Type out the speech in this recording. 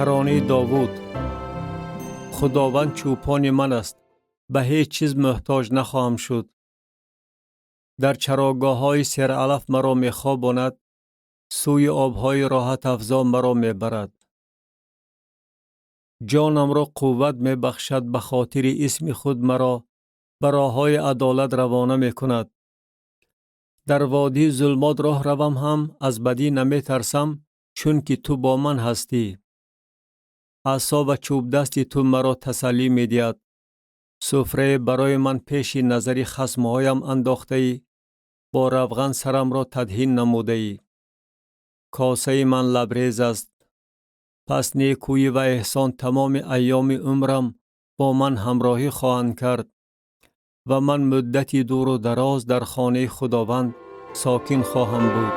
Таронаи Довуд. Худованд чӯпони ман аст, ба ҳеҷ чиз муҳтоҷ нахоҳам шуд. Дар чарогоҳҳои сералаф маро мехобонад, сӯи обҳои роҳатафзо маро мебарад. Ҷонамро қувват мебахшад, ба хотири исми худ маро ба роҳҳои адолат равона мекунад. Дар водии зулмот роҳ равам ҳам, аз бадӣ наметарсам, чунки ту бо ман ҳастӣ. Асо ва чӯбдасти ту маро тасаллӣ медиҳад. Суфрае барои ман пеши назари хасмҳоям андохтаӣ, бо равған сарамро тадҳин намудаӣ. Косаи ман лабрез аст. Пас некӯӣ ва эҳсон тамоми айёми умрам бо ман ҳамроҳӣ хоҳанд кард ва ман муддати дуру дароз дар хонаи Худованд сокин хоҳам буд.